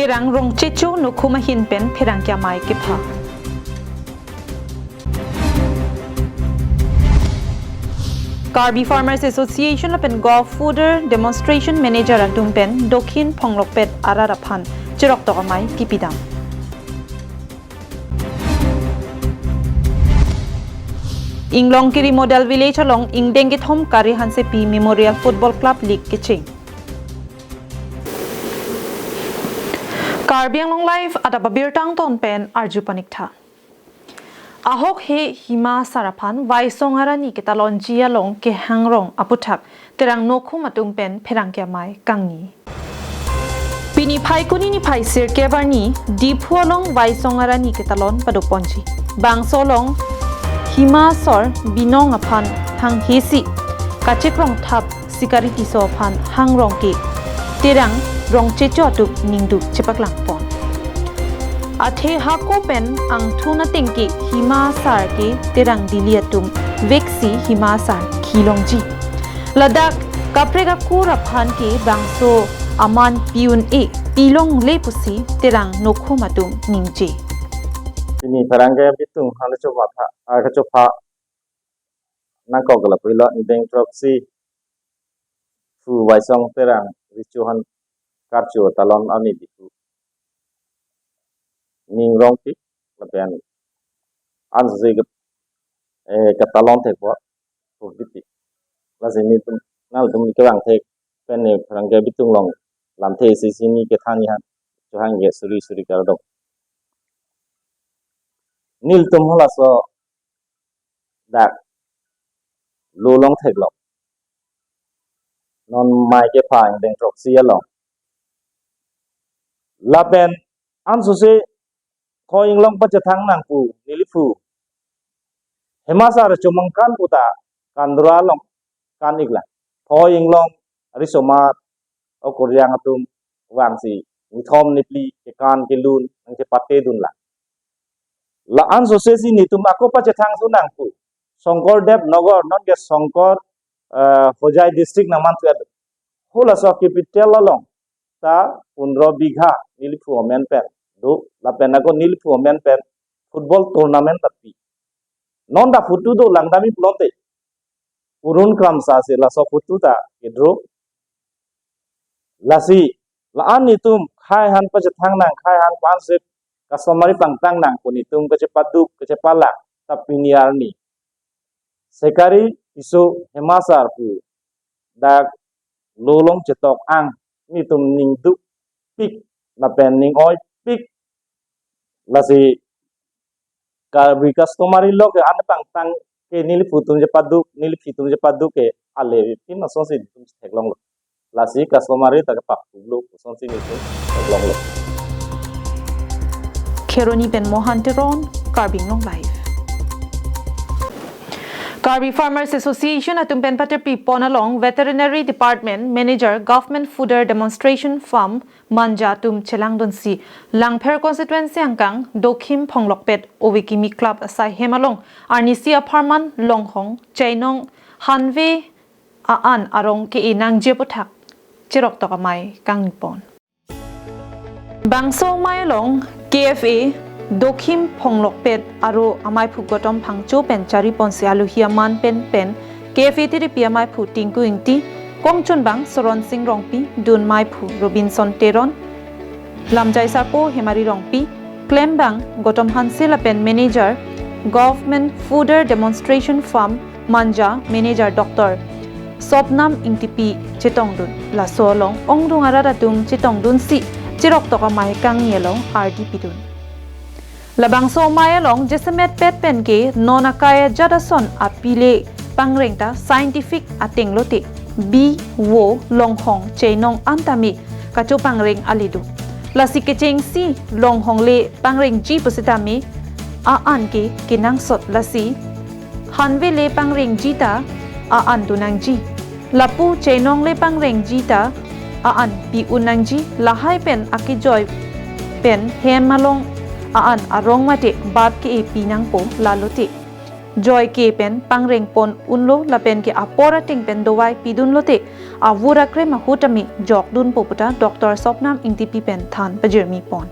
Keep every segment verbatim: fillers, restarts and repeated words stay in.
Terang Rongchecho nokhum ahin pen pherangke amei kepha. Karbi Farmers Association lapen Gov Fooder Demonstration Manager atum pen Dokhin Phonglokpet arat aphan cheroktok amei kipidam. Inglongkiri Model Village along ingdeng kethom Kari Hansepi Memorial Football Club League kecheng. Karbi Anglong Live adap abirta angton pen arju paniktha. Ahok he Hima Asar aphan Vaisong arani ketalonji along kehangrong aputhak Terang nokhum atum pen pherangke amei kangni. Pini Phaikuni niphai sirkep arni Diphu along Vaisong arani ketalon padoponji. Bangso along Hima Asor binong aphan hanghe si kachekrong thap Sikari Tisso aphan hangrong ke Terang Rongchecho atum ningduk chepaklangpon. Athe hako pen angthun ateng ke Hima Asar ke Terang Dili atum veksi Hima Asar khilongji. Ladak kaprek akur aphan ke bangso aman pi-un-e, pilongle pusi Terang nokhum atum ningje. Pini pherangke abitung halacho matha, ah, kachopha nangkok la puilo ingdeng throksi phu Vaisong Terang Richo han karcho talon arni Diphu ning rongpi lapen ansi ke, eh, ketalon thekpo pu Diphu. Lasi nelitum, nangtum kevang thek pen ne pherangke abitung along lamthe isi si neli kethan ni han chohang ke suri suri kardom. Nelitum halaso dak lo long theklong. Non mei kepha ingdeng throksi along. Lapen ansose Thoi Inglong pachethang nang pu neliphu Hima Asar chomang kan puta Kandra along kan-iklang. Thoi Inglong, risomar, okoryang atum vangsi nithom niphli kekan kelun nangchepatedunlang. La ansose si nelitum ako pachethang su nang pu Songkordev Nagar, non ke Songkor, eh, Hojai district nangman tuat. Halaso capital along ta pundro bigha neliphu amen pen do, lapen ako neliphu amen pen football tournament ta pi. Non ta photo do langdam-i pulote urun kramsa si laso photo ta kedraw. Lasi la-an nelitum khei han pachethang nang, khei han pansip customary pangtang nang pu nelitum kachepaduk kachepalak ta pini arni Sikari Tisso Hima Asar pu dak lo long chetok ang nelitum ningdukpik lapen ning-oipik. Lasi Karbi customary law ke an pangtang ke neliphu atum chepaduk, neliphi atum chepaduk ke ale tin asonsi nelitum theklonglo. Lasi customary ta kepakpuklo asonsi nelitum theklonglo. Kheroni pen Mohan Teron, Karbi Anglong Live. Karbi Farmers Association atum pen paterpi pon along Veterinary Department Manager Government Fooder Demonstration Farm Manja atum chelangdunsi Langpher constituency angkang Dokhin Phonglokpet Ove Kimi Club asai hem along arnisi apharman longhong, chainong, hanve a-an arong ke-e nangji aputhak cheroktok amei kangnipon. Bangso amei along K F A Dokhin Phonglokpet aro amaiphu Gautam Phangcho pen chariponsi alohi aman pen pen K F A terepi amaiphu Tinku Ingti, kongchunbang Soron Sing Rongpi, dun maiphu Robinson Teron, lamjai sarpo Hemari Rongpi, klembang Gautam Hanse lapen manager Government Fooder Demonstration Farm Manja, manager Doctor Sopnam Ingtipi chetongdun. Laso along ongdung arat atum chetongdunsi cheroktok amei kangni along ardi pidun. Labangso amei along jasemet pet pen ke non akai ajat ason apile pangreng ta scientific ateng lote bi, vo, longhong, chainong an tame kachopangreng ale do. Lasi kechengsi longhong le pangrengji pusitame a-an ke kenangsot, lasi hanve le pangrengji ta a-an do nangji. Lapu chainong le pangrengji ta a-an pi-un nangji, lahai pen akejoi pen hem along a-an arong mate bap ke-e pi nangpo lalote. joike pen pangreng pon unlo lapen ke apor ateng pen dovai pidunlote avur akrem ahut tame jokdunpo puta Doctor Sopnam Ingtipi pen than pajirmi pon.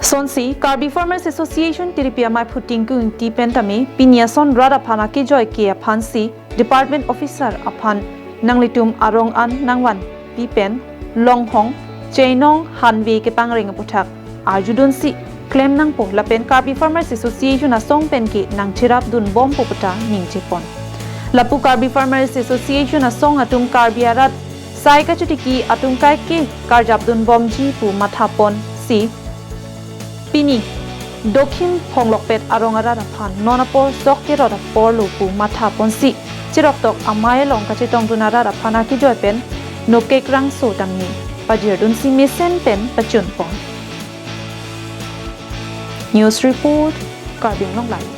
Sonsi Karbi Farmers Association tiripi amei aphu Tinku Ingti pen tame pini ason rat aphan akejoike aphansi department officer aphan nanglitum arong an nangvanpi pen longhong cheinong hanve kepangreng aputhak arjudunsi klem nangpo lapen Karbi Farmers Association asong pen ke nangcherapdunbompo puta ningje pon. Lapu Karbi Farmers Association asong atum Karbi arat sai kachotiki atum kaike karjapdunbomji pu matha ponsi pini Dokhin Phonglokpet arong arat aphan non apor sok kerot aporlo pu matha ponsi cheroktok amei along kachetongdun arat aphan akejoi pen Nokekrangso tame pajirdunsi mesen pen pachun pon. News report, Karbi Anglong Live.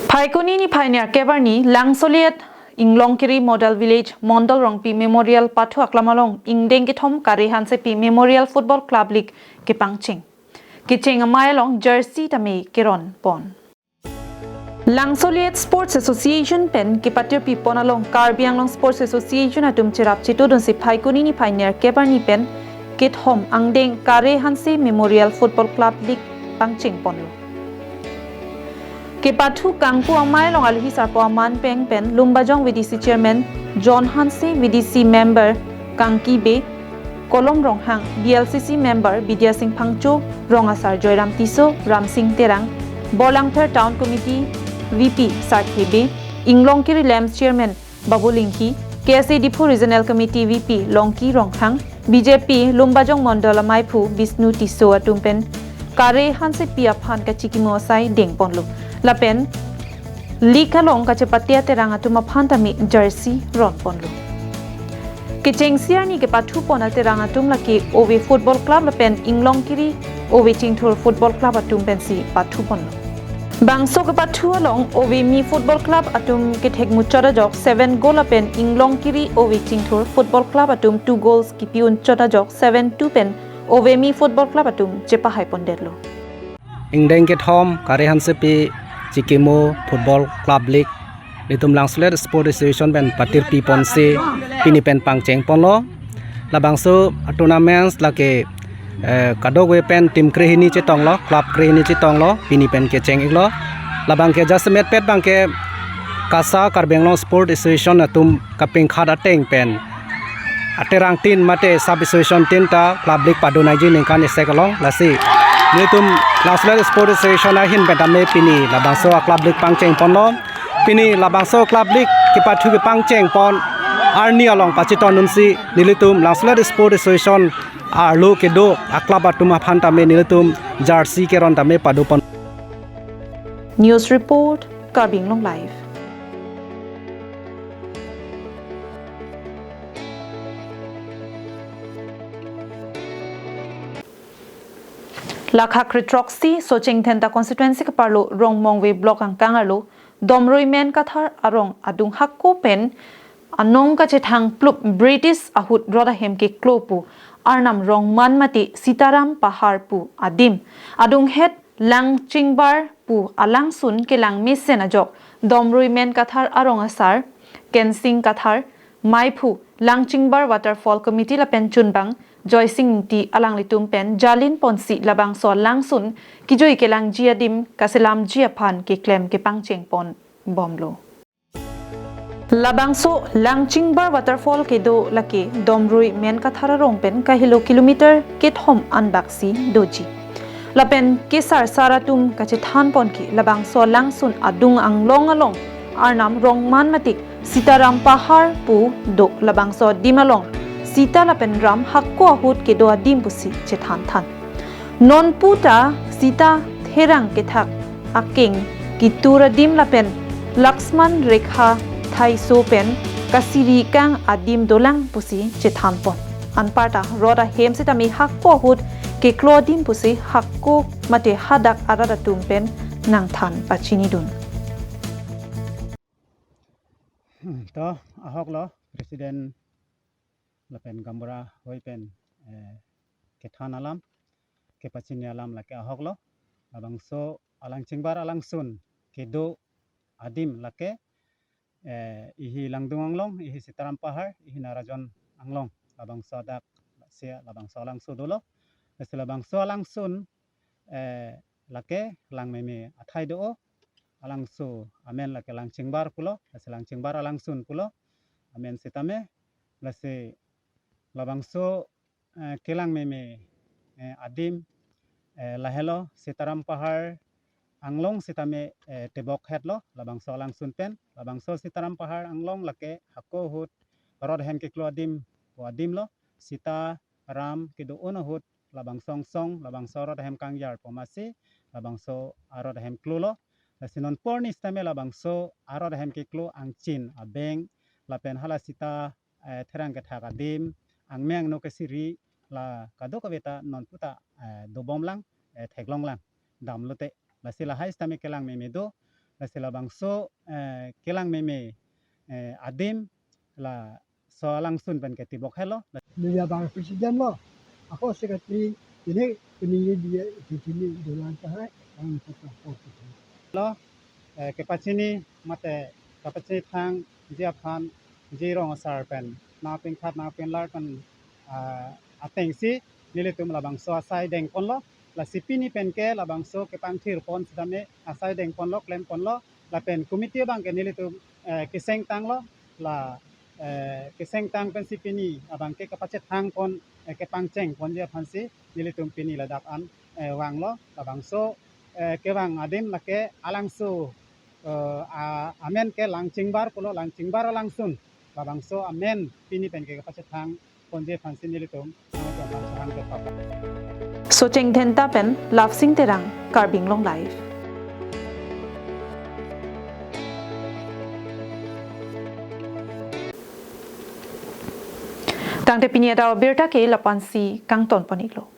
Phaikuni niphai nerkep arni Langsolet Inglongkiri Model Village Mondol Rongpi Memorial pathu aklam along ingdeng kethom Kare Hansepi Memorial Football Club League kepangcheng. Kecheng amei along jersey tame keron pon. Langsolet Sports Association pen kepatirpi pon along Karbi Anglong Sports Association atum cherap chetudunsi Phaikuni niphai nerkep arni pen kethom angdeng Kare Hanse Memorial Football Club League pangcheng ponlo. Kepathu kangpu amei along aluhi sarpo aman peng pen Lumbajong V D C Chairman John Hanse, V D C Member Kangki Bey, Kolom Ronghang, B L C C Member Bidya Sing Phangcho, Rong Asar Joyram Tisso, Ramsing Terang, Borlangpher Town Committee V P Sarthe Bey, Inglongkiri Lamps Chairman Babu Linghi, K S A Diphu Regional Committee V P Longki Ronghang, B J P Lumbajong Mondol ameiphu Bisnu Tisso atum pen Kare Hansepi aphan kachikimo asai dengponlo. Lapen league along kachepate aterang atum aphan tame jersey ronponlo. Kechengsi arni kepathu pon aterang atum lake Ove Football Club lapen Inglongkiri Ove Chingthur Football Club atum pensi pathu ponlo. Bangso kepathu along Ove Mi Football Club atum kethek muchot ajok seven goal lapen Inglongkiri Ove Chingthur Football Club atum two goals kipi unchot ajok seven two pen Ove Mi Football Club atum chepahai pondetlo. Ingdeng kethom Kare Hansepi Chikimo Football Club League nelitum Langsolet Sport Association pen patirpi ponsi pini pen pangcheng ponlo. Labangso tournaments lake, eh, kadokave pen team krehini chetonglo, club krehini chetonglo, pini pen kecheng-iklo. Labang ke jasemet pet bang ke KASA, Karbi Anglong Sport Association atum kapingkhat ateng pen aterang tin mate sub association tin ta club league padun aji ningkan isek along, lasi nelitum Langsolet Sport Association ahin pen tame pini labangso a club league pangcheng ponlo. Pini labangso club league kepathu kepangcheng pon arni along pachetondunsi nelitum Langsolet Sport Association arlo kedo a club atum aphan tame nelitum jersey keron tame padu pon. News report, Karbi Anglong Live. Lakha kre throksi Socheng Dhenta constituency keparlo Rongmongve block angkang arlo Domrui Men Kathar arong adung hako pen anong kachethang plup British ahut rot ahem keklo pu arnam Rongman mate Sitaram Pahar pu adim adunghet Langchingbar pu alangsun kelang mesen ajok Domrui Men Kathar arong asar Kensing Kathar, meiphu Langchingbar Waterfall Committee lapen chunbang Joysing Ingti alanglitum pen jalin ponsi labangso alangsun kejui kelangji adim kaselamji aphan keklem kepangcheng pon bomlo. Labangso Langchingbar Waterfall kedo lake Domrui Men Kathar arong pen kahelo kilometer kethom anbaksi doji. Lapen kesarsar atum kachethan pon ke labangso alangsun adung anglong along arnam Rongman mate Sitaram Pahar pu do, labangso adim along Sita lapen Ram hako ahut kedo adim pusi chethan than. Nonpu ta Sita therang kethak akeng kitur adim lapen Laksman Rekha thaiso pen kasiri kang adim dolang pusi chethan pon. Anparta rot ahem sitame hako ahut keklo adim pusi hako mate hadak arat atum pen nangthan pachinidun. Hmm, to ahok lo President lapen Gaonbura hoi pen, eh, kethan alam, kepachini alam lake ahok lo. Labangso alangchingbar alangsun kedo adim lake, eh, ihi Langdung Anglong, ihi Sitaram Pahar, ihi Narajon Anglong. Labangso adak si labangso alangsun dolo. Lasi labangso alangsun, eh, lake langmeme athai do. Alangsun amen lake Langchingbar pulo, lasi Langchingbar alangsun pulo amen sitame. Lasi labangso, eh, kelangmeme, eh, adim, eh, lahelo Sitaram Pahar Anglong sitame, eh, tebok het lo labangso alangsun pen. Labangso Sitaram Pahar Anglong lake hako ahut arot ahem keklo adim pu adim lo. Sita Ram kedo-un ahut labangso angsong, labangso arot ahem kangjar pu amatsi labangso arot ahem klo lo. Lasi non porni sitame labangso arot ahem keklo angchin abeng lapen hala sita, eh, therang kethak adim, angme angno kesiri, la kadokave ta non puta, eh, dobom lang, eh, theklong lang, damlote. Lasi lahai sitame kelangmeme do. Lasi labangso, eh, kelangmeme, eh, adim laso alangsun pen ketebok helo. Media bang president lo, ako secretary, ini peninggi dia di sini dolang tahai, ang tetap fokus. Lo, eh, kepachini mate kepachini thangji aphan jirong asar pen nangpingkhat nangpinglar pen, ah, atengsi nelitum labangso asai dengponlo. Lasi pini penke labangso kepangthirpon sitame asai dengponlo, klemponlo. Lapen committee abangke nelitum, eh, kesengtanglo. La, eh, kesengtang pensi pini abangke kepachethangpon, eh, kepangchengponji aphansi nelitum pini ladak an, eh, vanglo. Labangso, eh, kevang adim lake alangsun, eh, a-, amen ke Langchingbar pulo, Langchingbar alangsun. Labangso amen pini penke kepachethangponji aphansi nelitum, eh, kepachethang kepap. Socheng Dhenta pen Lapsing Terang, Karbi Anglong Live. Tangte pini adap abirta ke lapu-ansi kangtonpon-iklo.